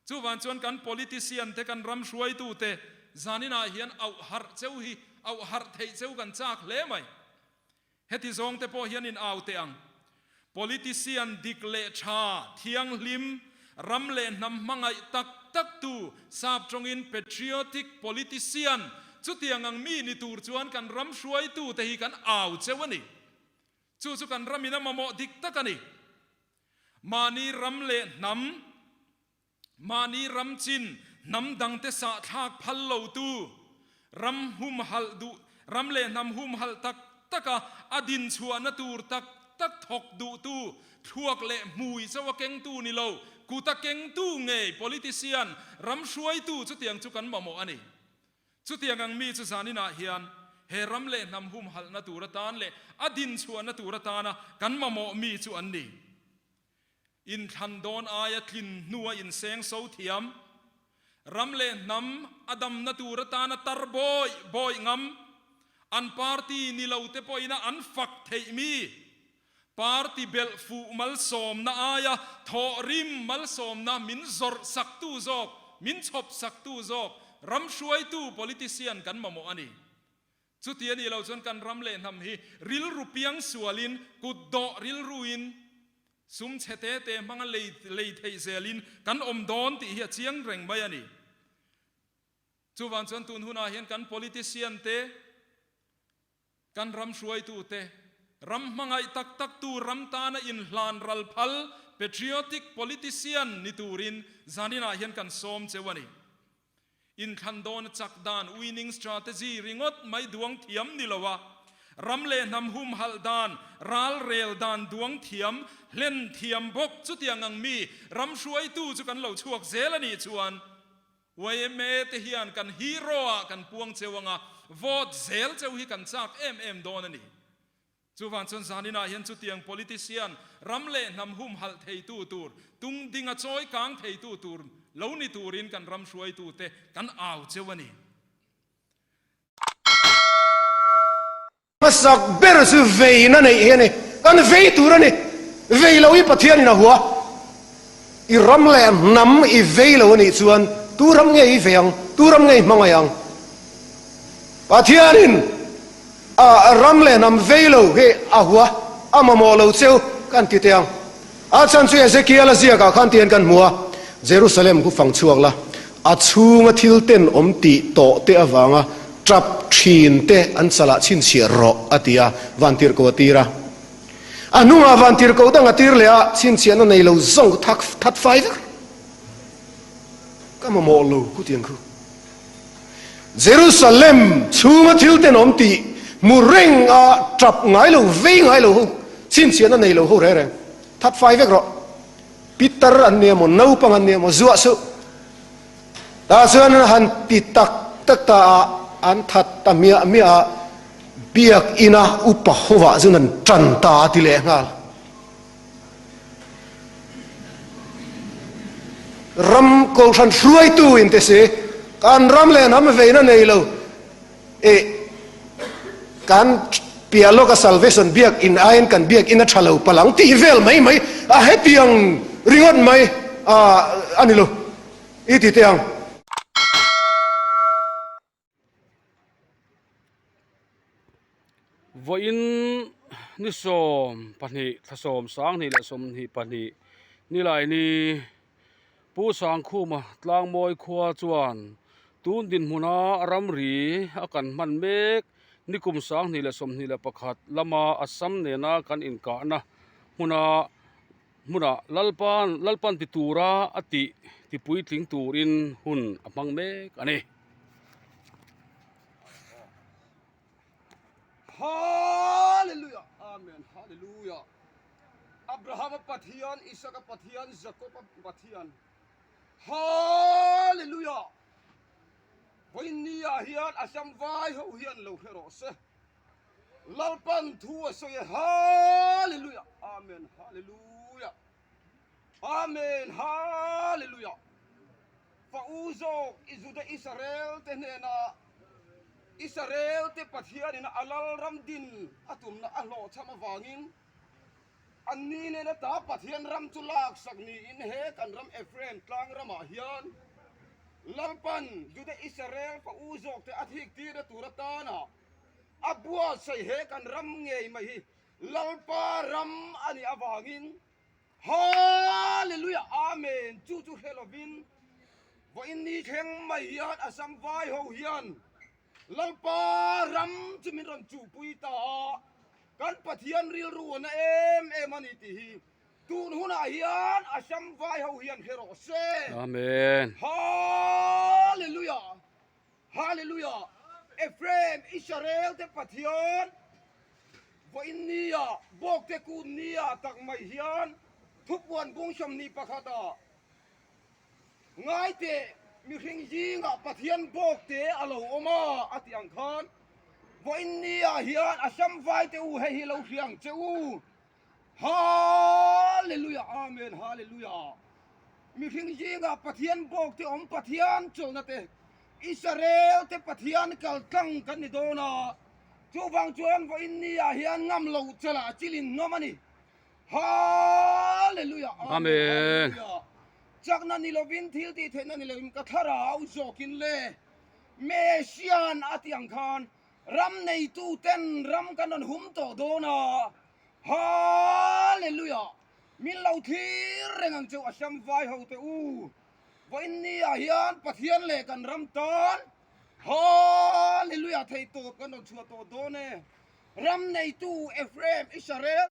Chuvang chuan kan politician te, kan ram hruaitute zaninah hian auh harh cheu hi, auh harh theih cheu kan chak hle mai. Heti zawng te pawh hian in au teh ang. Politician dik leh tha, thianghlim, ram leh hnam hmangaih tak tak tu, sap tawngin patriotic politician, chutiang ang mi ni tur chuan kan ram hruaitu te hi kan au cheu a ni. Chu chu kan ramin a mamawh dik tak a ni. Mahni ram leh hnam, mahni ram chin hnam dangte sahthlak phal lotu, ram humhalh duh, ram leh hnam humhalh tak taka a dinchhuahna tur tak tak thawk duhtu, thluak leh hmui chauha kengtu ni lo, kuta kengtu ngei politician, ram hruaitu chutiang chu kan mamawh a ni. Chutiang ang mi chu zaninah hian he ram leh hnam humhalhna tur atan leh a dinchhuahna tur atana kan mamawh mi chu an ni. Inthlan dawn aia tlin hnua inseng so thiam, ram leh hnam a damna tur atana tar bawih bawih ngam, an party ni lo te pawhina an fak theih mi, party belh fuh malsawmna aia thawhrim malsawmna min zawrh saktu zawk, min chhawp saktu zawk ram hruaitu politician kan mamawh a ni. Chuti a nih loh chuan kan ram leh hnam hi rilru piang sualin, kut dawh rilruin, sum chhe te te hmanga lei lei theih zelin kan awm dawn tih hi a chiang reng mai a ni. Chuvang chuan tun hunah hian kan politician te, kan ram hruaitu te, ram hmangaih tak tak tu, ram tana inhlan ral phal, patriotic politician ni turin zaninah hian kan sawm cheu a ni. Inthlan dawn chak dan, winning strategy, ringawt mai duang thiam ni lo a, ram leh hnam humhalh dan, ral rel dan duang thiam, hlen thiam bawk chutiang ang mi ram hruaitu chu kan lo chhuak zel a nih chuan yma te hian kan hero ah kan puang cheu anga vote zel cheu hi kan chak em em dawn a ni. Chuvang chuan zaninah hian chutiang politician, ram leh hnam humhalh theitu tur, tung dinga chawi kang theitu tur lo ni turin kan ram hruaitute kan au cheu a ni. Hmasak ber chu veina neih hi a ni. Kan vei tur a ni. Vei lo hi Pathianin a hua. I ram leh hnam i vei lo a nih chuan tu ram nge i vei ang? Tu ram nge i hmangaih ang? Pathianin a ram leh hnam vei lo hi a hua, a mamawh lo cheu kan ti teh ang. A chhan chu Ezekiel a ziakah khan tihian kan hmu a, Jerusalem khu fang chhuak la, a chhunga thil ten awm tih tawh te avanga tap thin te an chalah chhinchhiah rawh a ti a, vantirhkoh a tir a. A hnungah vantirhkoh dang a tir leh a, chhinchhiahna nei lo zawng khu thak that fai vek. Ka mamawh lo khutiang khu. Jerusalem chhunga thil tenawm tih hmu reng a tap ngai lo, vei ngai lo ho, chhinchhiahna nei lo ho reng reng, that fai vek rawh. Pitar an nia maw, naupang an nia maw, zuah suh. Tah chuan an han ti tak tak ta a, an that ta miah miah a, biakina upa hovah chuan an tan ta a ti leh nghal. Ram kohhran hruaitu in te si, kan ram leh hnam veina nei lo e kan piah lawka salvation biak in aiin kan biak in a tha lo palang tih vel mai mai a hetiang ringawt mai a a ni lo i ti teh ang. Vawiin ni 12 thla 12 leh 22 Nilaini Pu Sangkhuma Tlangmawi khua chuan tun dinhmuna ramri a kan hman mek nikum 2021 lama Assam nena kan inkahna hmuna hmunah Lalpan Lalpan ti tura a tih tipuitling turin hun a hmang mek a ni. Hallelujah Amen Hallelujah Abrahama Pathian Isaka Pathian Jakoba Pathian Hallelujah Vawinia hian Assam vai ho hian lo hre rawh se Lalpan thu a sawi e Hallelujah Amen Hallelujah Amen Hallelujah Fa u zawk i Juda Israel te hnenah Israel te Pathianin a lalram din a tumna a hlawhchham avangin. Anni nen ata Pathian ram chu laksak niin he kan ram Ephraim tlang ramah hian Lalpan Juda Israel fa u zawkte a thik tirna tur atana a buatsaih he kan ram ngei mai hi Lalpa ram a nih avangin Hallelujah Amen chu chu hre lovin vawiin ni thleng mai hian Assam vai ho hian Lalpa ram chu min rawn chuhpui ta a, kan Pathian rilru a na em em a ni tih hi tun hunah hian Assam vai ho hian hre rawh se. Amen. Hallelujah! Hallelujah! Ephraim, Israel te Pathian, vawiin nia, bawkte kut nia tak mai hian thupuan bung 21 ah Ngai teh, mihring zingah Pathian bawk te a lo awm a, a ti ang khan, vawiin niah hian a sam vai te u hei hi lo hria ang che u. Hallelujah, Amen, Hallelujah. Mihring zingah Pathian bawk te awm Pathian chawlhna te, Israel te Pathian kal tlang kan ni dawn a, chuvang chuan vawiin niah hian ngam loh chalah chilin hnawm a ni. Hallelujah! Amen! Chakna ni lovin thil tih theihna ni lovin ka thlarau zawkin le Messian a tih ang khan ram neitu ten ram kan rawn hum tawh dawn a. Hallelujah! Min lo thlir reng ang cheu Assam vai ho te u. Vawiin ni ah hian Pathian leh kan ram tan Hallelujah thei tawp kan rawn chhuah tawh dawn e. Ram neitu Ephraim Israel.